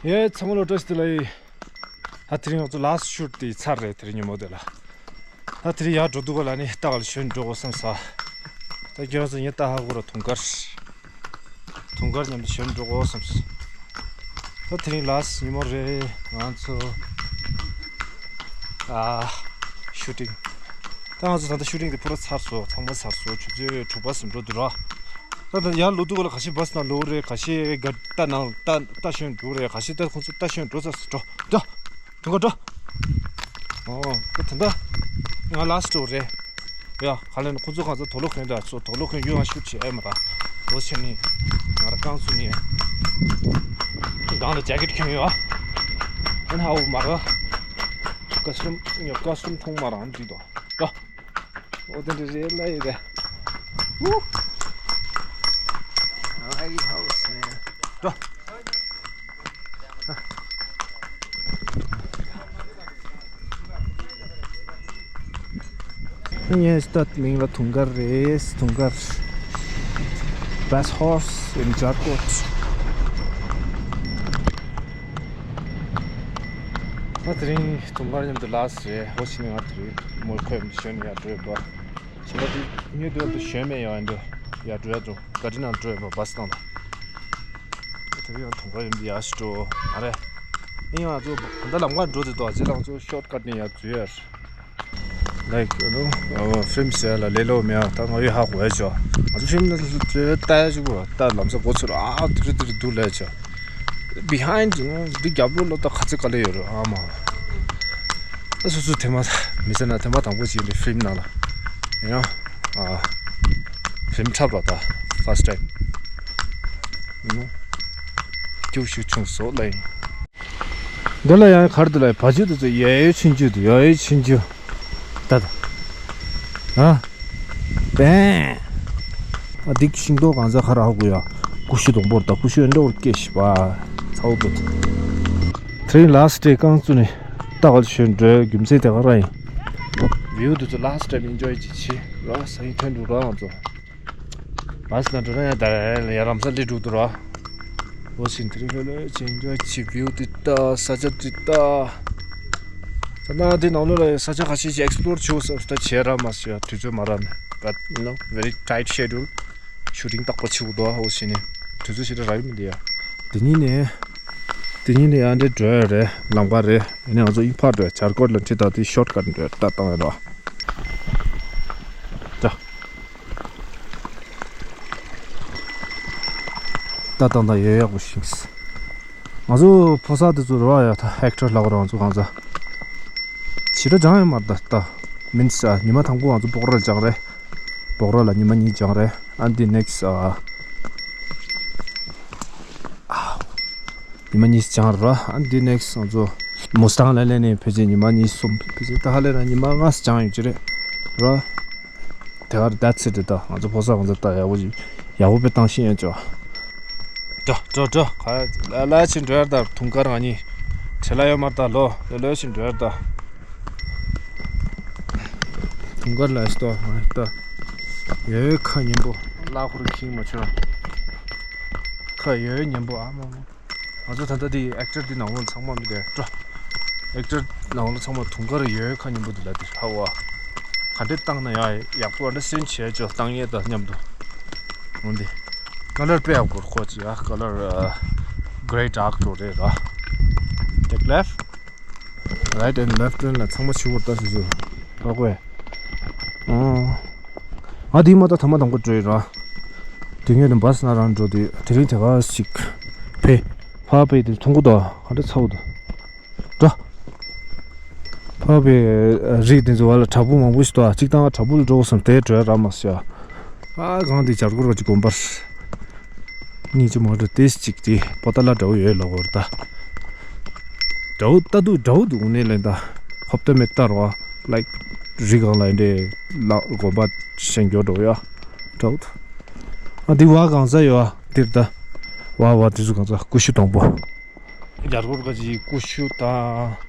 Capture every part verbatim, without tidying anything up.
ཡེ་ཚང་མ་ལོ་བཀྲ་ཤིས་བདེ་ལེགས། ད་དེ་རིང་ང་ཚོ་ལཱ་སི་ཊི་ཤུ་ཊི་དེ་ཚར་རེད། དེ་རིང་ཉིན་མོ་དེ་ལ། ད་དེ་རིང་ཡར་འགྲོ་དུས་ག་ལ་ནི་རྟ་ག་ལ་ཞོན་འགྲོ་དགོས་བསམ་ས། ད་ཁྱོད་ཚོ་ངས་ལྟ་ཧ་གོ་ར་དུང་དཀར། དུང་དཀར་མཉམ་དུ་ཞོན་འགྲོ་དགོས་བསམ་ས། ད་དེ་རིང་ལཱ་སི་ཊི་ཉིན་མོ་རེད། ང་ཚོ་ཨ་ཤུ་ཊིང་། ད་ང་ཚོ་ད་ལྟ་ཤུ་ཊིང་དེ་ཕུ་ར་ཚར་སོང་། ཚང་མ་ཚར་སོང་། ཆུ་ཚོད་དྲུག་པ་ཙམ་འགྲོ་འདུག་ར། ད་ད་ཡར་ལོག་དུས་ག་ལ་ཁ་ཤས་བྷ་སི་ནང་ལོག་རེད། ཁ་ཤས་ག་རྟ་ནང་རྟ་རྟ་ཞོན་འགྲོ་རེད། ཁ་ཤས་ད་ཁོང་ཚོ་རྟ་ཞོན་འགྲོ་ཚར་སོང་། འགྲོ་འགྲོ། དུང་དཀར་འགྲོ། ཨོ་ད་ད་ལྟ་ང་ལཱ་སི་ཊི་འགྲོ་རེད། ཡ་ག་ལེ་ན་ཁོང་ཚོ་གང་ཚ་དུག་ལོག་གོན་འདྲ་ཚོ། དུག་ལོག་གོན་རྒྱུ་ང་ཤུགས་ཆེ་ཨེ་མ་ར། འོ་ཆེ་ནི་ང་ར་རྐང་ཚུགས་ནི། སྒང་ལ་ཇེ་ཀེ་ཊི་གྱོན་ཡོད་ཨ། ཨན་ཧའོ་མ་ར། ཀ་སི་ཊམ་ཀ་སི་ཊམ་ཐོང་མ་ར་འདི་དོ། འགྲོ། འོ་དེ་འདྲ་རེད་ལ་ཡོད་རེད། ཝུ། ཨའི་ཧའོ་སི་ནས། འགྲོ། ངའི་སྟོད་མིང་ལ་དུང་དཀར་རེད། དུང་དཀར། Best horse in Jharkhand. ང་དེ་རིང་དུང་དཀར་མཉམ་དུ་ལཱ་སི་ཊི་རེད། འོ་ཕྱི་ནས་ང་དེ་རིང་མོ་ཁོས་ཞོན་ཡར་འགྲོ་ཡོད་པ། ཞིང་པ་དེ་ཉོས་དུས་ཨ་དུ་ཞོན་མེད་ཡོང་ཨ་འདུག་ཡར་འགྲོ་ཡ་འགྲོ་ག་རི་ནང་འགྲོ་ཡོད་པ་བྷ་སི་སྟེང་ལ། དེ་ཡང་དུང་དཀར་ཡོད་འདི་ཡར་ཞིག་འགྲོ་ཨ་རེ། ཨེ་ཡང་ང་ཚོ་ད་ལམ་ཁ་འགྲོ་དེ་དོ་རྗེས་ལ་ང་ཚོ་ཤོར་ཀ་ཊི་ནས་ཡར་འཛུལ་ཡ། Like you know, ཕིལམ་ཟེར་ལ་ལས་སླ་པོ་མེད་ཨ། ད་ང་ཡོད་ཧ་གོ་ཡ་ཆོ། ང་ཚོ་ཕིལམ་ནང་ལ་ལྟ་ཡ་ཅིག་གོ། ད་ལམ་སང་གོ་ཚོད་ཨ་དུ་རུ་དུ་རུ་འདུག་ལས་ཆོ། Behind you know འདི་རྒྱབ་ལོགས་ལ་ད་ག་ཚོད་ག་ལེ་ཡོད་རེད་ཨ་མ། ད་སོ་སོ་དེ་མ་མི་ཚེ་ན་དེ་མ་དང་པོ་ཅིག་ཡིན་ཕིལམ་ནང་ལ། You know ཕིལམ་འཁྲབ་ར་ད་first time you know སྐྱུག་ཤུགས་ཆུང་སོགས་ལ་ཡིན། འདི་ལ་ཡང་གར་འདི་ལ་བ་ཇུ་དེ་ཚོ་ཡ་ཡའི་ཆུན་ཇུ་དེ་ཡ་ཡའི་ཆུན་ཇུ། ད་ད། ཨ། པེ། ཨ་འདི་ཤིང་ཏོག་གང་ཟག་ཁ་རག་གུ་ཡ། ཀུ་ཤུ་དང་པོར་ད་ཀུ་ཤུ་ཨེ་འདྲ་བོར་སྐྱེ་ཤི་པ། ཚའོ་དུ། དེ་རིང་ལཱ་སི་ཊི་རྐང་བཙུགས་ནས་རྟ་ག་ལ་ཞོན་འགྲོའི་རྒྱུ་མཚན་དེ་ག་རང་ཡིན། བིའུ་དེ་ཚོ་ལཱ་སི་ཊི་ཊའིམ་ཨེན་ཇོའི་ཅིག་བྱེད་ར། སང་ཉིན་ཐོན་འགྲོ་ར་ང་ཚོ། བྷ་སི་ནང་འགྲོ་ན་ཡང་ད་ཡ་རམ་ས་སླེབས་འགྲོ་འདུག་ར། འོ་ཞིང་དེ་རིང་ལྷོད་ལྷོད་བྱེད་འགྲོ་ཅིག་བིའུ་དེ་ལྟ་ས་ཆ་དེ་ལྟ། ད་ནང་དེ་ནང་ལོགས་ལ་ས་ཆ་ཁ་ཤས་ཤིག་ཨེག་སི་པི་ལོར་བྱེད་དགོས་ས་ད་བྱེད་ར་མ་ཤེས་ཡ་དུས་ཚོད་མ་རག་ནས། But you know very tight schedule ཤུ་ཊིང་རྟག་པར་བྱེད་དགོས་འདུག་འོ་ཞིང་ནས་དུས་ཚོད་ཞིག་ལ་རག་གི་མི་འདུག་ཡ། དེ་ཉིན་ནས་དེ་ཉིན་ནས་ཡང་འདྲེ་འགྲོ་ཡ་རེད། ལམ་ཁ་རེད། ཡིན་ནའི་ང་ཚོ་ཨིན་ཕ་འགྲོ་ཡ་ཇར་ཀོཊ་ལ་འཁྲིད་ད་དེ་ཤོར་ཀ་ཊི་འགྲོ་ཡ་ད་བཏང་ཡ་རོགས། ད། ད་ད་ད་ཡོད་ཡག་པོ་ཤིང་། ང་ཚོ་ཕོ་གསར་དེ་ཚོ་རོགས་ཡ་ད་ཨེག་ཊར་ལབ་རོགས་ང་ཚོ་གང་ཚ། ཇི་འདྲ་སྦྱང་ཡོད་མ་རེད་ད་ད། མིན་ས་ཉི་མ་དང་པོ་ང་ཚོ་སྤོག་ར་ལ་སྦྱང་རེད། སྤོག་ར་ལ་ཉི་མ་གཉིས་སྦྱང་རེད། ཨན་དེ་ནེག་སི་ཨ། ཉི་མ་གཉིས་སྦྱང་ར། ཨན་དེ་ནེག་སི་ང་ཚོ་མུ་སི་ཊང་ལ་སླེབས་ནས་ཕལ་ཆེར་ཉི་མ་གཉིས་གསུམ་ཕལ་ཆེར་ད་ཧ་ལས་ར་ཉི་མ་ལྔ་སྦྱང་ཡོད་ཀྱི་རེད་ར། དེ་གར་that's it ད་ང་ཚོ་ཕོ་གསར་ང་ཚོ་ད་ཡག་པོ་ཅིག་ཡག་པོ་དཔེ་བཏང་ཤེས་ཡོད་ཅོ། འགྲོ་འགྲོ་འགྲོ། ག་ལ་ལ་ཕྱིན་འགྲོ་ཡར་ད་དུང་དཀར་ང་གཉིས་བྲེལ་ལ་ཡོད་མར་ད་ལོ་ལོ་ལོ་ཕྱིན་འགྲོ་ཡར་ད། དུང་དཀར་ལ་ཤི་ཏོ་ང་ད་ཡོད་ཁ་ཉིན་པོ་ལ་ཁོར་ཁྱིང་མ་ཆོ། ཁ་ཡོད་ཉིན་པོ་ཨ་མ་མ། ང་ཚོ་ད་ལྟ་འདི་ཨེག་ཊར་འདི་ནང་ལོགས་ཚང་མ་མི་བསྡད་འགྲོ། ཨེག་ཊར་ནང་ལོགས་ཚང་མ་དུང་དཀར་ཡོད་ཁ་ཉིན་པོ་འདི་ལ་འདི་ཧ་བ། ག་འདྲས་བཏང་ན་ཡང་ཡག་པོ་འདྲ་སེམས་བྱས་ཅོ་བཏང་ཡས་དང་མཉམ་དུ། འོན་ཏེ། ཀ་ལར་དཔེ་ཡག་པོ་ཁོ་ཅི་ཡ་ཀ་ལར་གྷེ་རེ་ཌར་ཀ་འགྲོ་རེད་ར། Take left. Right and left turn ལ་ཚང་མ་ཕྱི་བོར་ལྟ་སུ་སུ། ཨོ་ཁོས། ཨོ། ང་དེའི་མ་ད་ཐ་མ་དང་པོ་འགྲོ་ཡི་ར། དེ་ངས་ནི་བྷ་སི་ན་རང་འགྲོ་དུས་དེ་རིང་དེ་ག་ཞིག་ཕེ། ཕ་ཕེ་དེ་མཐོང་གི་འདུག་ག་འདྲ་ཚ་བོ་འདུག་འགྲོ། ཕ་ཕེ་རིགས་དེ་ཚོ་བ་ལ་བྲག་ཕུག་མང་པོ་ཞིག་འདུག་གཅིག་དང་བྲག་ཕུག་ལ་འགྲོ་དགོས་བསམ་དེ་འགྲོ་ཡ་རག་མ་སོང་ཡ། ཨ་གང་དེ་བྱར་སྒོར་ག་ཅིག་དགོན་པར། གཉིས་ཀྱི་མ་འགྲོ་ཏེས་གཅིག་དེ་པོ་ཏ་ལ་འདྲ་བོ་ཡོད་ལ་གོ་ར་ད། འདྲ་བོ་ལྟ་དུས་འདྲ་བོ་འདུག་ནས་ལན་ད། ཧོབ་ཏེ་མེད་ལྟར་བ་ལའིག་རི་སྒང་ལ་འདྲེ་ལ་དགོན་པ་ཞེང་སྐྱོ་འགྲོ་ཡ། འདྲ་བོ་འདུག་ཨ་འདི་བ་གང་ས་ཡོད་ཨ་འདིར་ད། བ་བ་འདི་ཚོ་གང་ས་ཀུ་ཤུ་དང་པོ། རྒྱ་སྒོར་ག་ཅིག་ཀུ་ཤུ་དང་།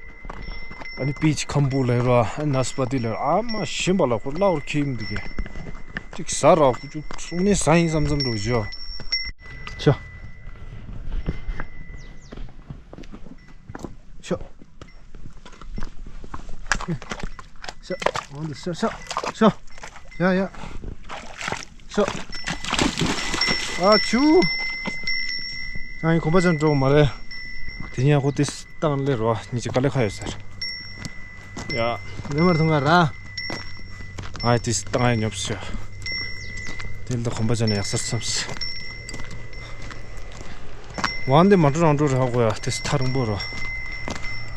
ཨ་ནི་པིཆ་ཁམ་བུ་ལེ་རོ་ཨ་ནས་པ་ཏི་ལེ་རོ་ཨ་མ་ཞིམ་པ་ལ་ཁོ་ལ་བར་ཁྱིམ་འདི་གས། ཅིག་ཟ་ར་ཁུ་ཅུ་སུ་ནི་ཟ་ཡིན་བསམ་བསམ་འགྲོ་བཞོ། ཤ། ཤ། འོང་འདི་ཤ་ཤ་ཤ། ཡ་ཡ། ཤ། ཨ་ཆུ། ཨ་ཡིན་གོམ་པ་ཅན་འགྲོ་མ་རེད། དེ་ཉིན་ཁོ་དེ་བཏང་ལེ་རོ་ཉི་ཅི་དཀའ་ལས་ཁ་ཡོད་ཟེར། ཡ། ལེ་མར་ཐུང་ག་ར། ཨ་དེ་བཏང་ཡ་ཉོབ་ཤ། དེ་ལ་གོམ་པ་ཅན་ཡག་སར་སམས། ཝང་དེ་མ་འགྲོ་རང་འགྲོ་རེད་ཧ་གོ་ཡ། དེ་ཐག་རིང་པོ་རོ།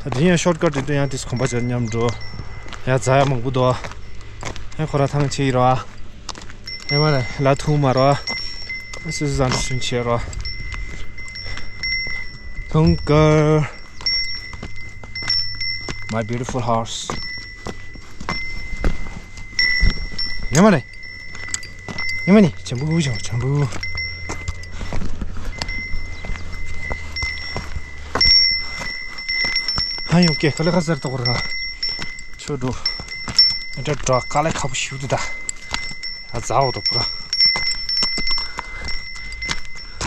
ད་དེ་ཡང་ཤོར་ཀཊ་དེ་ཡང་དེ་གོམ་པ་ཅན་མཉམ་འགྲོ། ཡ་ཛ་ཡ་མང་པོ་འདུག་ཡ་ཁོ་ར་ཐང་ཆེ་ཡི་རོ། ཨེ་མ་ལེ་ལ་ཐུང་མ་རོ། སུ་སུ་ཟ་འགྲོ་ཤུན་ཆེ་རོ། ཐུང་ཀར། My beautiful horse. ཡ་མ་ལེ། ཉི་མ་ནི་ཆེན་པོ་ཆེན་པོ་ཆེན་པོ། ཧ་ཡོང་ཀེ་ཁ་ལེ་ཁ་ཟེར་ཏོག་ར། ཆོ་འགྲོ། ཨ་འདྲ་འདྲ་ཁ་ལེ་ཁ་པོ་ཞུ་དུ་ད། ཨ་ཛའོ་ཏོ་པུ་ར།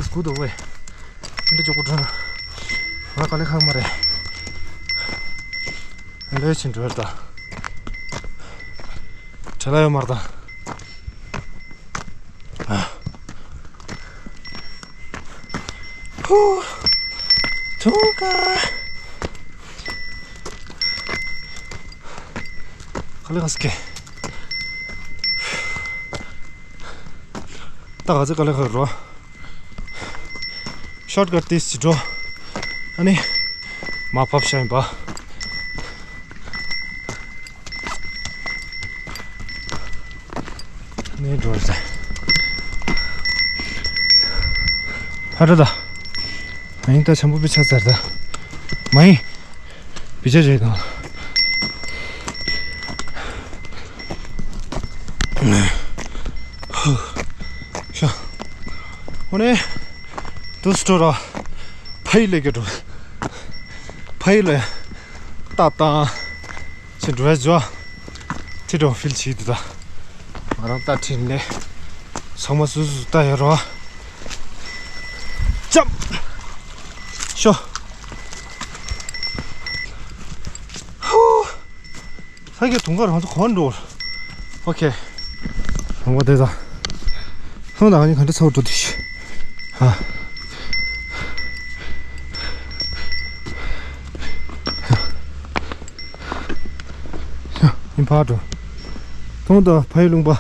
སྐུ་དོ་ཝེ། ཨ་འདྲ་ཅོག་པོ་འགྲོ་ན། ང་ཁ་ལེ་ཁ་མ་རེད། ཨ་འདྲ་ཆེན་འགྲོ་ད། བྲེལ་ལ་ཡོད་མ་རེད་ད། ཧུ། ཐུག་ག་ག་ལེ་ག་སྐེ། ད་ག་ཚོད་ག་ལེ་ག་རོ། ཤོར་ཀཊ་དེ་སི་འགྲོ། ཨ་ནི། མ་ཕབ་ཤ་ཡིན་པ། ནས་འགྲོ་ཟེར། ཕ་ར་ད། མ་ཡིན་ད་ཆམ་པོ་པི་ཆ་ཟེར་ད། མ་ཡིན། པི་ཆ་རེད་དང་། ཤ། ཨོ་ནེ། དུ་སི་ཊོ་ར། ཕ་ཡི་ལེ་གེ་འགྲོ། ཕ་ཡི་ལེ། ཏ་ཏ། ཅི་འགྲོ་ཡ་ཇོ། ཐི་འགྲོ་ཕིལ་ཆི་དུ་ད། ང་རང་ཏ་ཁྲིན་ལེ། ཚང་མ་སུ་སུ་ཏ་ཡ་རོ། ཅམ། ཤོ། ཧུ། ས་གི་དུང་དཀར་རང་ཚོ་གོན་འགྲོ། ཨོ་ཁེ། ཧང་བ་དེ་ད། ཧང་ད་ཧང་ག་འདྲ་ཚ་བོ་འགྲོ་དུ་ཤི། ཧ། ཡིན་ཕར་འགྲོ། ཐོང་དུ་ཕ་ཡུལ་ལུང་པ།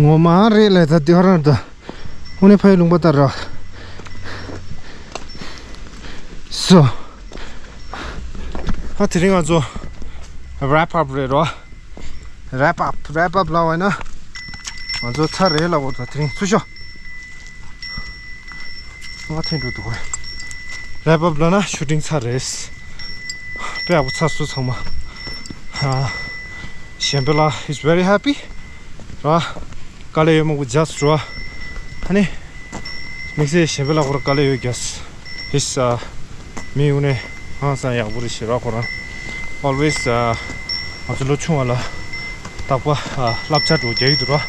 ངོ་མ་རེད་ལས་ད་དེ་ཧ་རང་ད། ཨོ་ནི་ཕ་ཡུལ་ལུང་པ་ལྟར་ར། སོ། ཨ་དེ་རིང་ང་ཚོ་རེབ་ཨབ་རེད་རོ། རེབ་ཨབ་རེབ་ཨབ་ལབ་པ་ན། ང་ཚོ་ཚར་རེད་ལབ་དགོས་ད་དེ་རིང་སུ་ཤོ། ང་འཐེན་འགྲོ་འདུག་གོ། རེབ་ཨབ་ལབ་ན་ཤུ་ཊིང་ཚར་རེད། དཔེ་ཡག་པོ་ཚར་སོང་ཚང་མ། ཨ། གཞན་པ་ལ་is very happy ར། དཀའ་ལས་ཡོད་མང་པོ་རྒྱབ་སོང་ར། ཨ་ནི། དམིགས་བསལ་གཞན་པ་ལ་ཁོ་ར་དཀའ་ལས་ཡོད་རྒྱབ། He's ཨ། མི་ཡོང་ནས་ཧང་སང་ཡག་པོ་རེད་ཤི་ར་ཁོ་རང་། Always ཨ། ང་ཚོ་ལོ་ཆུང་བ་ལ་རྟག་པ་ཨ། བསླབ་བྱ་འགྲོ་རྒྱག་གི་འདུག་ར།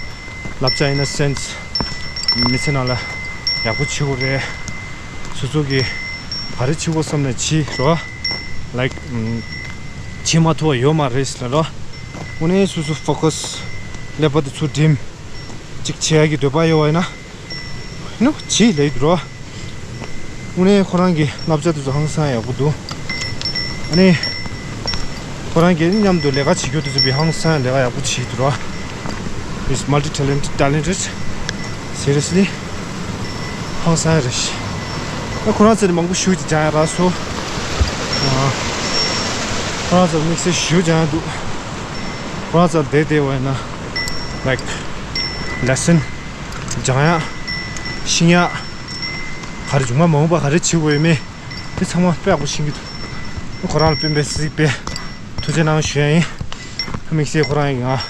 བསླབ་བྱ་in a sense མི་ཚེ་ནང་ལ་ཡག་པོ་བྱེད་དགོས་རེད། སོ་སོ་གི་ག་རེ་བྱེད་དགོས་བསམ་ནས་བྱེད་རོ། Like བྱེད་མ་ཐུབ་པ་ཡོད་མ་རེད་ལ་རོ། དངོས་གནས་སོ་སོ་focus ཀླད་པ་དེ་ཚུར་སྒྲིམ། གཅིག་བྱེད་ཡག་གི་འདོད་པ་ཡོད་པ་ཡིན་ན། ནུ་བྱེད་ལེགས་འགྲོ། དངོས་གནས་ཁོ་རང་གི་བསླབ་བྱ་དེ་ཚོ་ཧང་སང་ཡག་པོ་འདུག་ཨ་ནི། ཁོ་རང་གིས་མཉམ་དུ་ལས་ཀ་བྱེད་རྒྱུ་དེ་ཚོ་བི་ཧང་སང་ལས་ཀ་ཡག་པོ་བྱེད་འདུག་ར། He's multi talented, talented. Seriously. ཧང་སང་རེད། ཨ་ཁོ་རང་ཚོ་ནི་མང་པོ་ཞུ་ཅི་ཅང་ཡ་ར་སོ། ཨ། ཁོ་རང་ཚོ་དམིགས་བསལ་ཞུ་ཅང་ཡ་འདུག་ཁོ་རང་ཚོ་བསྡད་བསྡད་པ་ཡིན་ན། Like lesson ཅང་ཡ། ཤིང་ཡ། ག་རེ་བྱུང་མ་མ་འོངས་པ་ག་རེ་བྱེད་དགོས་ཡོད་མེད། དེ་ཚང་མ་དཔེ་ཡག་པོ་ཤེས་ཀྱི་འདུག་ཁོ་རང་ལ་སྤེན་པའི་སྲིད་པའི་ཐུགས་རྗེ་གནང་ཞུ་ཡ་ཡིན། དམིགས་བསལ་ཁོ་རང་ཡིན་ང་།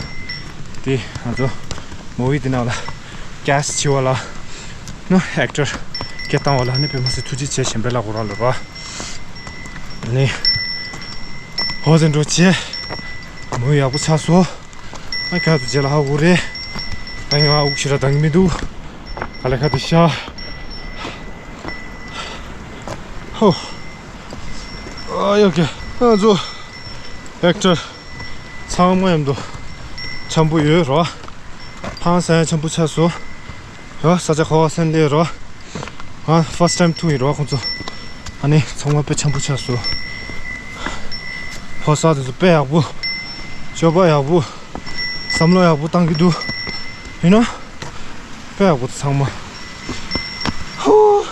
དེ་ང་ཚོ་མོ་ཝི་དེ་ནང་ལ་ཀེ་སི་ཊི་བྱེད་པ་ལ་ནོ་ཨེག་ཊར་སྐད་བཏང་བ་ལ་ནི་དཔེ་མ་སྲིད་ཐུགས་རྗེ་ཆེ་གཞན་པའི་ལ་ཁོ་རང་ལ་ར། ནི་ཧོ་ཟེན་འགྲོ་བྱེད། མོ་ཝི་ཡག་པོ་ཆགས་སོང་། ཨ་ཁྱོད་ཚོ་རྗེས་ལ་ཧ་གོ་རེད། ཨ་ང་དབུགས་ཤི་ར་འདང་གི་མི་འདུག་ག་ལེ་ཁ་དུ་ཤ། ཧོ། ཨ་ཡོ་ཀེ། ང་ཚོ་ཨེག་ཊར་ ཚང་མ་མཉམ་དུ་འཆམ་པོ་ཡོད་རོ། ཧང་སང་འཆམ་པོ་ཆགས་སོང་། ཡོ་ས་ཆ་ཁོ་བ་སེམས་ལས་རོ། ང་first time ཐུག་ཡིན་རོ་ཁོང་ཚོ། ཨ་ནི་ཚང་མ་དཔེ་འཆམ་པོ་ཆགས་སོང་། ཕོ་གསར་དེ་ཚོ་དཔེ་ཡག་པོ། སྤྱོད་པ་ཡག་པོ། བསམ་བློ་ཡག་པོ་བཏང་གི་འདུག་ཡིན་ནོ། དཔེ་ཡག་པོ་ཚང་མ། ཧུ།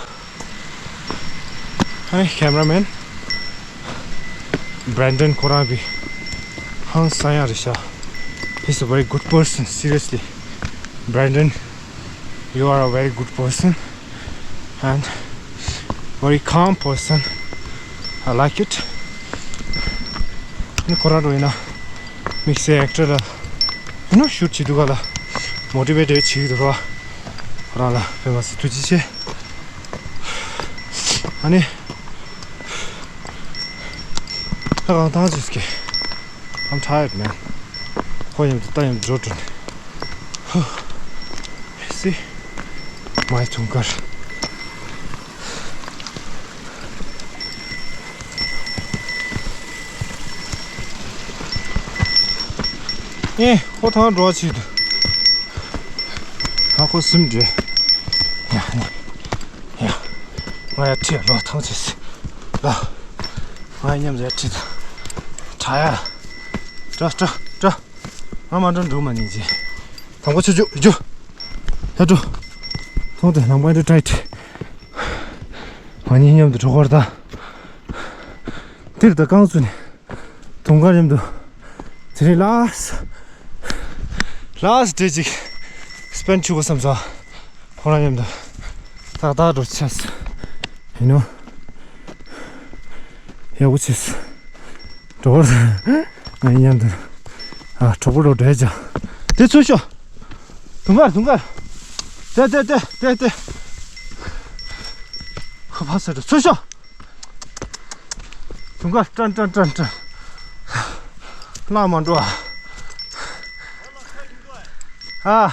Hi, cameraman. Brandon ཁོ་རང་གི་ཧང་སང་ཡ་རེད་ཤག He's a very good person, seriously. Brandon, you are a very good person and very calm person. I like it. ནི་ཁོ་རང་རོ་ཡིན་ན་དམིགས་བསལ་ཨེག་ཊར་ལ་ཡིན་ནོ་ཤུཊ་བྱེད་དུས་ག་ལ་མོ་ཊི་ཝེ་ཊི་བྱེད་ཀྱི་འདུག་རོ། ཁོ་རང་ལ་དཔེ་མ་སྲིད་ཐུགས་རྗེ་ཆེ། ཨ་ནི། ད་གང་ཐང་ཅིག་སྐྱེ། I'm tired, man. ཁོ་མཉམ་དུ་ལྟ་མཉམ་དུ་འགྲོ་འགྲོ་ནས། ཧུ། See my དུང་དཀར། ཨེ། ཁོ་ཐང་འགྲོ་ཆེད་དུ། ཧ། ཁོ་སིམ་འདྲེ། ཡ་ནི། ཡ། ང་ཡ་ཁྲིད་ལོ་ཐང་ཆེ་སི། ལ། ང་ཡ་མཉམ་དུ་ཡ་ཁྲིད་དང་། དྲ་ཡ། དྲ་དྲ་དྲ། ང་མ་འགྲོ་འགྲོ་མ་ཉིན་ཅི། དང་པོ་ཆུ་ཆུ་ཆུ། ཡ་འགྲོ། ཐོང་དེ་ནང་པ་འདྲ་ཊའིཊ། ང་གཉིས་མཉམ་དུ་འགྲོ་གར་ད། དེར་ད་རྐང་བཙུགས་ནས། དུང་དཀར་མཉམ་དུ། དེ་རིང་ལཱ་སི། ལཱ་སི་ཌེ་ཅིག་སི་པེན་ཌི་བྱེད་དགོས་བསམ་སོང་། ཁོ་རང་མཉམ་དུ། ཏག་ཏག་འགྲོ་ཆས། ཡིན་ནོ། ཡག་པོ་བྱས། འགྲོ་བར། ང་མཉམ་དུ། ཨ། གྲོགས་པོ་རོ་འདྲེ་ཅང་། དེ་ཚུར་ཤོག་དུང་དཀར་དུང་དཀར། དེ་དེ་དེ་དེ་དེ། ཁོ་ཕ་ས་རུ་ཚུར་ཤོག་དུང་དཀར་ཀྲན་ཀྲན་ཀྲན་ཀྲན། ལ་མ་འགྲོ་ཨ། ཨ།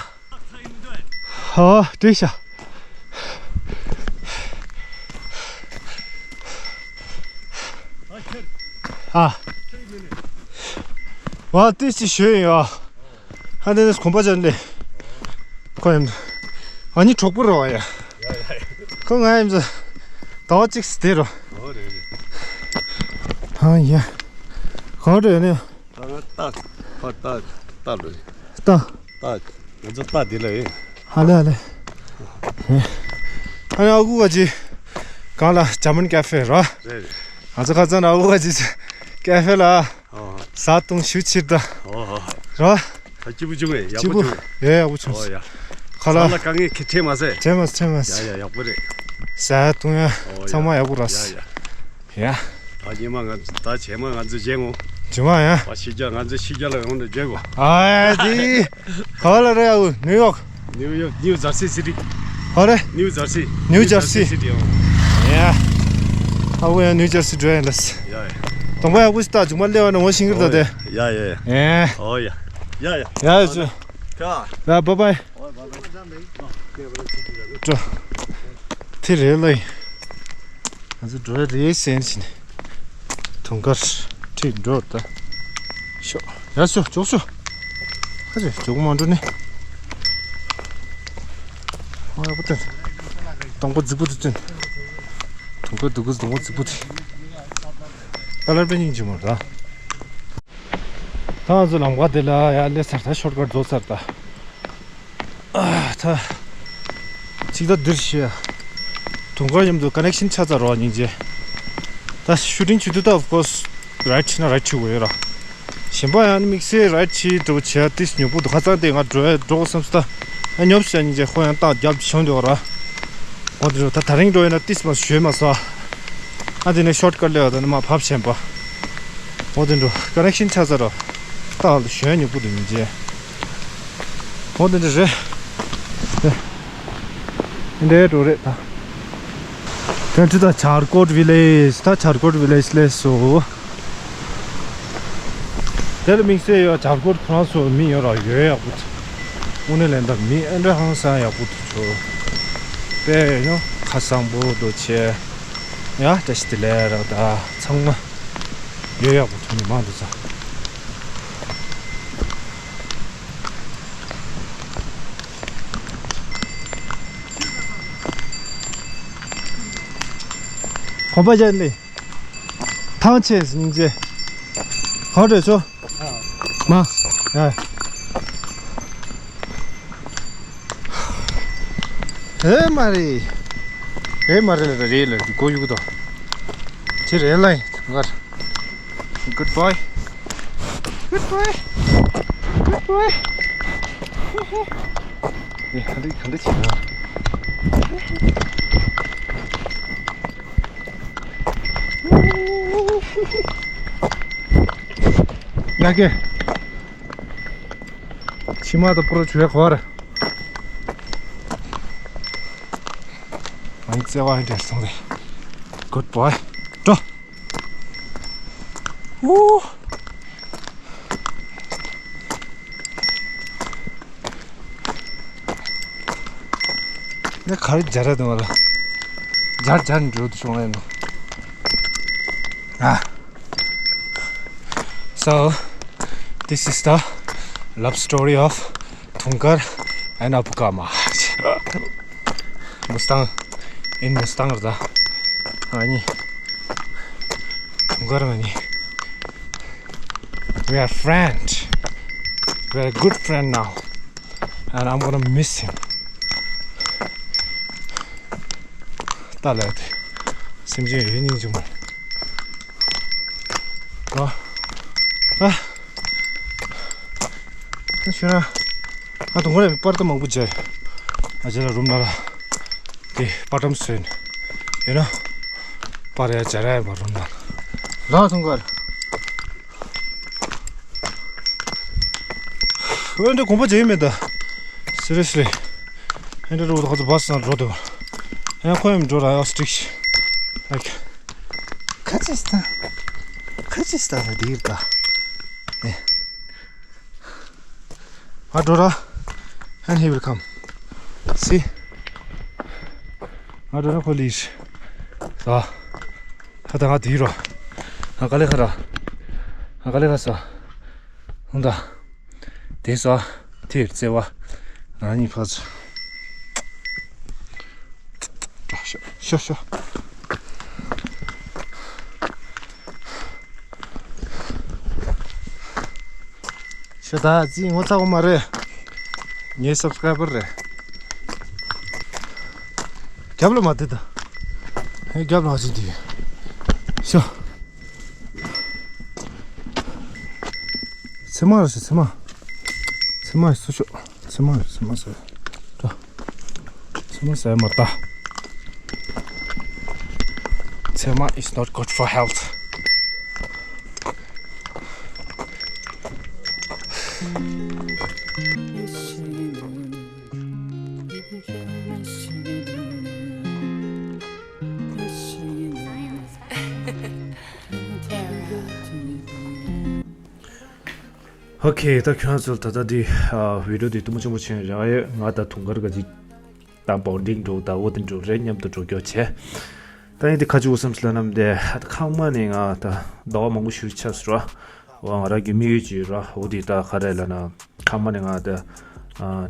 ཧོ་དྲིས་ཤག་ཨ། ཝ་ཏི་ཅི་ཞོས་ཡོད། ཧ་དེ་ནས་གོམ་པ་ཅན་ལེ། ཁོ་ཡིན། ཨ་ནི་གྲོགས་པོ་རོ་ཡ། ཁོ་ང་ཡིན་ཟ། ཟླ་བ་གཅིག་སི་དེ་རོ། ཨ་ཡ། གང་རེད་ནི། ད་ང་ལྟ། ཕར་ལྟ། ལྟ་ལོས། ལྟ། ལྟ། ང་ཚོ་ལྟ་འདི་ལ་ཡིན། ཧ་ལེ་ཧ་ལེ། ཨ་ནི་ཨ་ཁུ་ག་ཅི། གང་ལ་ཇར་མན་ཀ་ཧྥེ་ར། རེད་རེད། ང་ཚོ་ཁ་ཚང་ཨ་ཁུ་ག་ཅི་ཀ་ཧྥེ་ལ། ཨོ། ཟ་བཏུང་ཞུ་ཕྱིར་ད། ཨོ། ར། ད་སྐྱིད་པོ་བྱུང་ངས་ཡག་སྐྱིད་པོ་པོ་བྱུང་ངས། ཡ་ཡག་པོ་བྱུང་། ཨོ་ཡ། ཁ་ལ། ཟ་ལ་དཀའ་ངལ་ཁྱད་ཁྱད་མ་ཟད། ཁྱད་མ་ཁྱད་མ། ཡ་ཡ་ཡག་པོ་རེད། ཟ་བཏུང་ཡ། ཨོ་ཡ། ཚང་མ་ཡག་པོ་ར། ཡ་ཡ། ཡ། ད་ཉི་མ་ང་ཚོ་ད་བྱེ་མ་ང་ཚོ་བྱེ་ངོ་། བྱེ་མ་ཡ། ཨ་ཕྱི་རྒྱལ་ང་ཚོ་ཕྱི་རྒྱལ་ལ་ཡོང་ནས་བྱེ་གོ། ཨ་དེ། ག་ལ་རེད་ཨ་ནིའུ་ཡོག་ནིའུ་ཡོག་ནིའུ་ཇར་སི་སི་ཊི། ཧོ་རེ། ནིའུ་ཇར་སི། ནིའུ་ཇར་སི། ནིའུ་ཇར་སི་ཊི་ཡོང་། ཡ། ཨ་ཁུ་ཡ་ནིའུ་ཇར་སི་འགྲོ་ཡ་ལ་སི། ཡ་ཡ། དང་པོ་ཡག་པོ་ཞིག་ད་ཇུང་མ་ལེ་བ་ན་འོ་ཤིང་གིར་ད་དེ། ཡ་ཡ་ཡ། ཨོ་ཡ། ཡ་ཡ། ཡ་ཡ་ཇུ། ཡ་བཱའི་བཱའི། ཏྲོ། དེ་རེད་ལ་ཡིན། ང་ཚོ་འགྲོ་ཡ་རེད་ཟེར་ནས། དུང་དཀར་ཁྲིད་འགྲོ་ད། ཤོག་ཡར་ཤོག་ཅོག་ཤོག་ཁ་ཅིག་ཅོག་མ་འགྲོ་ནི། ཨ་ཡག་པོ་བསྟན། དང་པོ་རྫིག་པོ་དེ་བསྟན། དུང་དཀར་དུ་གུ་དང་པོ་རྫིག་པོ་དེ། ཨ་ལར་པེ་སྙིང་རྗེ་མོ་ར། ད་ང་ཚོ་ལམ་ཁ་དེ་ལ་ཡར་སླེབས་ཚར། ད་ཤོར་ཀཊ་རྫོགས་ཚར་ད། ཨ་ད། ཅིག་ད་འདིར་ཤི་ཡ། དུང་དཀར་མཉམ་དུ་ཀ་ནེག་ཤན་ཆགས་ཚར་རོ་སྙིང་རྗེ། ད་ཤུ་ཊིང་བྱེད་དུས་ད་of course རའིཌ་བྱེད་ན་རའིཌ་བྱེད་དགོས་ཡོད་ར། གཞན་པ་ཡང་ནི་དམིགས་བསལ་རའིཌ་བྱེད་འགྲོ་བྱེད་ཡ་ཏིས་ཉོབ་པོ་འདུག་ཁ་སང་དེ་ང་འགྲོ་ཡ་འགྲོ་དགོས་བསམ་སོང་ད། ཨ་ཉོབ་ཤ་སྙིང་རྗེ། ཁོ་ཡང་ཏང་རྒྱབ་བྱོན་འདུག་ར། འོ་དེ་འགྲོ་ད་དེ་རིང་འགྲོ་ཡོད་ན་ཏིས་མ་ཞོད་མ་སོང་། ཨ་དེ་ནས་ཤོར་ཀཊ་སླེབས་པ་ད་ནི་མ་བབས་ཆེན་པ། འོ་དེ་འགྲོ་ཀ་ནེག་ཤན་ཆགས་ཚར་རོ། ཏག་ཏག་ཞོན་ཉོབ་པོ་འདུག་སྙིང་རྗེ། འོ་དེ་འདྲ་རེད། དེ་འདྲའི་འགྲོ་རེད་ད། དེ་འདྲ་ད་ཇར་ཀོཊ་ཝི་ལེཇ། ད་ཇར་ཀོཊ་ཝི་ལེཇ་སླེབས་སོང་། དེ་ལ་དམིགས་བསལ་ཡོད། ཇར་ཀོཊ་ཁོ་རང་ཚོ་མི་ཡོད་ར་ཡོད། ཡག་པོ་འདུག་དངོས་གནས་ལན་ད་མི་ཨེ་འདྲ་ཧང་སང་ཡག་པོ་འདུག་ཆོ། དཔེ་ཡོད་ཁ་སང་པོ་འདུག་ཆེ། ཡ་བཀྲ་ཤིས་བདེ་ལེགས་ར། ད་ཚང་མ་ཡོད་ཡག་པོ་འདུག་མི་མང་འདུག་ས། གོམ་པ་རྒྱག་ལེ། ཐང་ཆད་སྙིང་རྗེ། གང་འདྲ་ཆོ། མ། ཡ། ཨེ་མ་རེད། ཨེ་མ་རེད་ལ་རེད་ལ་འདི་གོ་ཡུག་དོ། ཁྱེད་རེད་ལ་ཡིན་ངར། Good boy. Good boy. Good boy. ཨེ་ག་འདྲ་ག་འདྲ་བྱེད་ན། ཡ་གི། ཕྱི་མ་དང་པོར་བྱོས་གོ་ར། ཨང་བརྩེ་བ་འདྲེར་སོང་རེད། Good boy. འགྲོ། ཨུ། ངས་ག་རེ་སྦྱར་ར་འདུག་བ་ལ། སྦྱར་སྦྱར་འགྲོ་དུ་བྱུང་ཡིན་ནོ། ཨ། So, this is the love story of Thungkar and Apukama. Mustang, in Mustang, da. Ani. Thungkar ani. We are friend. We are a good friend now. And I'm gonna miss him. ད་ལས་དེ། སེམས་ཅན་ཡོད་སྙིང་རྗེ་མོ། ཨ། ཨ། ཨ་ཤོད་ན། ཨ་དུང་ག་རེ་པར་ཏ་མང་པོ་བྱས། ཨ་ཅེ་ལ་རུམ་ན་ལ། དེ་པར་ཏམ་སོན། ཡོད་ན། པར་ཡ་བྱ་ར་ཡ་མ་རུམ་ན་ལ། ལ་དུང་གར། ཨོ་འདྲ་གོམ་པ་བྱེད་མེད་ད། Seriously. ཨེ་འདྲ་རུ་ཁོ་ཚོ་བ་སི་ནང་འགྲོ་འདུག་ཨེ་ཁོ་ཡང་འགྲོ་ར་ཡ་སི་ཊིག་ཤི། ལའིཀ། ཁ་ཅིག་སྟ། ཁ་ཅིག་སྟ་ད་དེ་ཡིར་ད། ཨེ། ང་འགྲོ་ར། And he will come. See. ང་འགྲོ་ར་ཁོ་ལིས། ད། ད་ད་ང་དེ་ཡིར་ར། ང་ག་ལེ་ཁ་ར། ང་ག་ལེ་ཁ་ས། ཧུང་ད། དེ་ས། དེར་བརྩེ་བ། ང་གཉིས་ཕ་ཚོ། ཤོ་ཤོ་ཤོ། ཤོ་ད་ཙི་ངོ་ཚ་བོ་མ་རེད། ངའི་སབ་སི་ཀ་རའི་བར་རེད། རྒྱབ་ལ་མ་དེ་ད། ཧེ་རྒྱབ་ལ་ཅི་དེ། ཤོ། ཚེ་མ་རེད་ཚེ་མ། ཚེ་མ་སུ་ཤོ། ཚེ་མ་ཚེ་མ་ཟེར། ད། ཚེ་མ་ཟེར་མ་ད། ཚེ་མ is not good for health. ཨོ་ཁེ། ད་ཁྱོད་ཚོ་ད་ལྟ་འདི་ཨ་བི་ཌི་ཡོ་འདི་སྟོན་མོ་ཆེན་པོ་ཆེན་རེད། ང་ད་དུང་དཀར་ག་ཅིག་ད་བོན་ཌིང་འགྲོ་ད་འོ་དེ་འགྲོ་རེད་མཉམ་དུ་འགྲོ་རྒྱུ་བྱས། ད་ཡིན་དེ་ཁ་ཅིག་འོ་བསམ་སི་ལ་ནམ་དེ་ཁ་མ་ནས་ང་ད་ཟླ་བ་མང་པོ་ཞུ་ཆགས་སུ་ར། འོ་ང་རང་གི་དམིགས་ཡུལ་ཅིག་ར་འོ་དེ་ད་ག་རེ་ལ་ན་ཁ་མ་ནས་ང་ད་ཨ་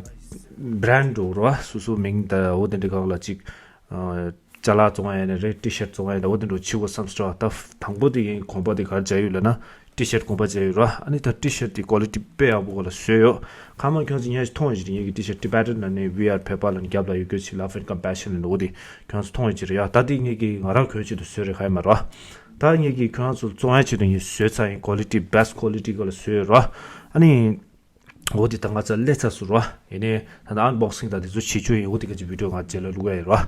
བྷི་རན་འགྲོ་ར་སོ་སོ་མིང་ད་འོ་དེ་འདྲ་གང་ལ་ཅིག་ཨ། ཅ་ལག་བཙོང་ཡ་ཡིན་ན་རེད། ཊི་ཤར་བཙོང་ཡ་ཡིན་ན་འོ་དེ་འགྲོ་ཆི་བོ་བསམ་སོ། ད་དང་པོ་དེ་ཡིན་གོམ་པ་དེ་གར་བྱ་ཡོད་ལ་ན་ཊི་ཤར་གོམ་པ་བྱ་ཡོད་ར། ཨ་ནི་ད་ཊི་ཤར་དེ་ཀོ་ལི་ཊི་དཔེ་ཡག་པོ་གོ་ལ་བཟོས་ཡོད། ཁ་མ་ཁྱོད་ཚོ་ཉལ་ཞིག་མཐོང་ཡོད་ཅིག་ངེད་ཀྱི་ཊི་ཤར་ཊི་བེ་ཊན་ལ་ནི་We are Pepper ལ་ནི་རྒྱབ་ལ་ཡོད་རྒྱུ་ཅིག་Love and Compassion ལ་ནི་འོ་དེ་ཁྱོད་ཚོ་མཐོང་ཡོད་ཅིག་རེད་ཡ། ད་དེ་ངེད་ཀྱི་ང་རང་གོན་ཆེད་དུ་བཟོས་རེད་ཁ་ཡ་མ་ར། ད་ངེད་ཀྱི་ཁྱོད་ཚོ་བཙོང་ཡ་ཆེད་དུ་ངས་བཟོས་ཚར་ཡིན། ཀོ་ལི་ཊི་བྷེ་སི་ཊི་ཀོ་ལི་ཊི་གོ་ལ་བཟོས་ཡོད་ར། ཨ་ནི། འོ་དེ་ད་ང་ཚ་ལས་ཚ་སུ་རོ། ཡིན་ནའི་ད་ལྟ་ཨན་བོག་སིང་དང་དེ་ཚོ་བྱེད་རྒྱུ་ཡིན། འོ་དེ་ག་ཅིག་བི་ཌི་ཡོ་ང་རྗེས་ལ་བླུག་ཡ་ཡིན་རོ།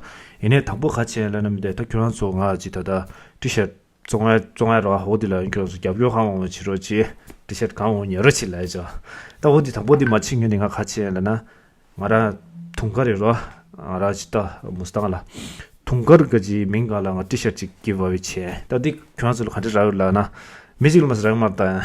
ཡིན་ནའི་དང་པོ་ག་བྱས་ལ་ནམ་དེ་ད་ཁྱོད་རང་ཚོ་ང་ཅི་ད་ད་ཊི་ཤར་བཙོང་ཡ་བཙོང་ཡ་རོ། འོ་དེ་ལ་ཡིན་ཁྱོད་ཚོ་རྒྱབ་སྐྱོར་གང་འོང་བྱེད་རོགས་གྱིས། ཊི་ཤར་གང་འོང་ཉོ་རོགས་བྱེད་ལ་ཡ་ཅོ། ད་འོ་དེ་དང་པོ་དེ་མ་ཕྱིན་ངོས་ནས་ང་ག་བྱས་ལ་ན། ང་རང་དུང་དཀར་རེད་རོ། ང་རང་ཅི་ད་མུ་སི་ཏང་ལ། དུང་དཀར་ག་ཅིག་མིང་ག་ལ་ང་ཊི་ཤར་ཅིག་གི་བ་བི་བྱས། ད་འདི་ཁྱོད་རང་ཚོ་ལ་ག་འདྲ་རག་ཡོད་ལ་ན། མི་གཅིག་ལ་མ་ཟ་རག་མ་ད་ཡང་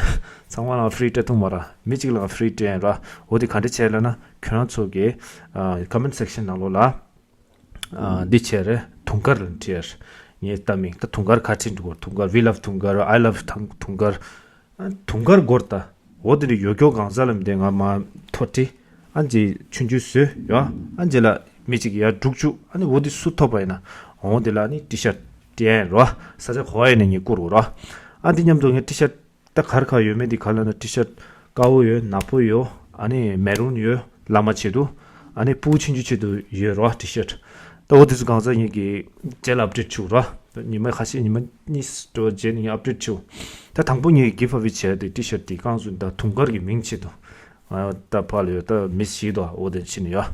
ཚང་མ་ལ་ཕི་རི་སྤྲད་ཐུབ་མ་ར། མི་གཅིག་ལ་ཕི་རི་སྤྲད་ར། འོ་དེ་ག་འདྲ་བྱས་ལ་ན་ཁྱོད་རང་ཚོ་གི་ཨ་ཀོ་མེན་སེག་ཤན་ནང་ལོགས་ལ་ཨ་འདི་བྱས་རེད། དུང་དཀར་ལ་འདྲི་ཡར་ངས་ལྟ་མིན་ད་དུང་དཀར་ག་ཅིག་འགྲོ་གོ། དུང་དཀར་We love དུང་དཀར། I love དུང་དཀར། ཨ་དུང་དཀར་སྐོར་ད། འོ་དེ་འདྲ་ཡོད་སྐྱོ་གང་ཟག་ལ་མི་དེ་ང་མ་ཐོ་ཏི། ཨ་ཅེ་ཆུང་ཆུང་བཟོས་ཡོད། ཨ་ཅེ་ལ་མི་གཅིག་ཡར་དྲུག་བཅུག་ཨ་ནི་འོ་དེ་སུ་ཐོབ་པ་ཡིན་ན་འོ་དེ་ལ་ནི་ཊི་ཤར་ ཏི་ཨེན་རོ། ས་ཆ་ག་པར་ཡིན་ནའི་ངས་བསྐུར་རོ། ཨ་འདི་མཉམ་དུ་ངས་ཊི་ཤར་ཊི་ད་ག་རེ་ག་རེ་ཡོད་མེད་འདི་ག་རེ་ལབ་ན། ཊི་ཤར་ཊི་དཀར་པོ་ཡོད། ནག་པོ་ཡོད། ཨ་ནི་མེ་རུན་ཡོད། ལ་མ་བྱེད་དུ། ཨ་ནི་ཕྲུ་གུ་ཆུང་ཆུང་ཆེད་དུ་ཡོད་རོ་ཊི་ཤར་ཊི། ད་འོ་དེ་ཚོ་གང་ཟག་ངས་ཀྱི་རྗེས་ལ་ཨབ་ཌེཊ་བྱུག་རོ། ཉི་མ་ཁ་ཤས་ཉི་མ་གཉིས་འགྲོ་རྗེས་ནས་ངས་ཨབ་ཌེཊ་བྱུག་ད་དང་པོ་ངས་གིབ་ཨ་ཝེ་བྱས་ཏེ་ཊི་ཤར་ཊི་དེ་རྐང་བཙུགས་ད་དུང་དཀར་གྱི་མིང་ཆེད་དུ། ཨ་ད་ཕར་ལ་ཡོད་ད་མིས་ཤེས་དོ། འོ་དེ་ཕྱིན་ནས་ཡོད།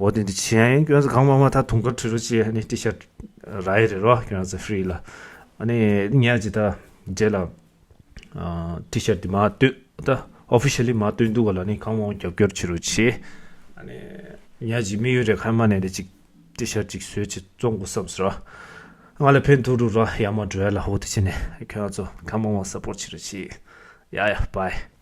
འོ་དེ་འདི་བྱས་ཡིན། ཁྱོད་ཚོ་གང་མང་མང་ད་དུང་དཀར་བྲིས་རོགས་བྱེད། ཨ་ནི་ཊི་ཤར་ཊི་རག་གི་རེད་རོ་ཁྱོད་ཚོ་ཧྥི་རི་ལ། ཨ་ནི་ངས་ཅི་ད་རྗེས་ལ་ཨ་ཊི་ཤར་ཊི་འདི་མར་སྟོན་ད་ཨོ་ཕི་ཤལ་ལི་མར་སྟོན་དུས་ག་ལ་ནི་གང་མང་མང་རྒྱབ་སྐྱོར་བྱེད་རོགས་བྱེད། ཨ་ནི་ངས་ཅིག་དམིགས་ཡུལ་རེད། ཁ་མ་ནས་ནི་ཅིག་ཊི་ཤར་ཊི་ཅིག་བཟོས་ཅིག་བཙོང་དགོས་བསམ་སོང་རོ། ང་ལ་ཕན་ཐོགས་རུ་རོ་ཡར་མར་འགྲོ་ཡ་ལ། འོ་དེ་བྱས་ནས་ཁྱོད་ཚོ་གང་མང་མང་སཔོར་ཊི་བྱེད་རོགས་བྱེད། ཡ་ཡ་བྷའི།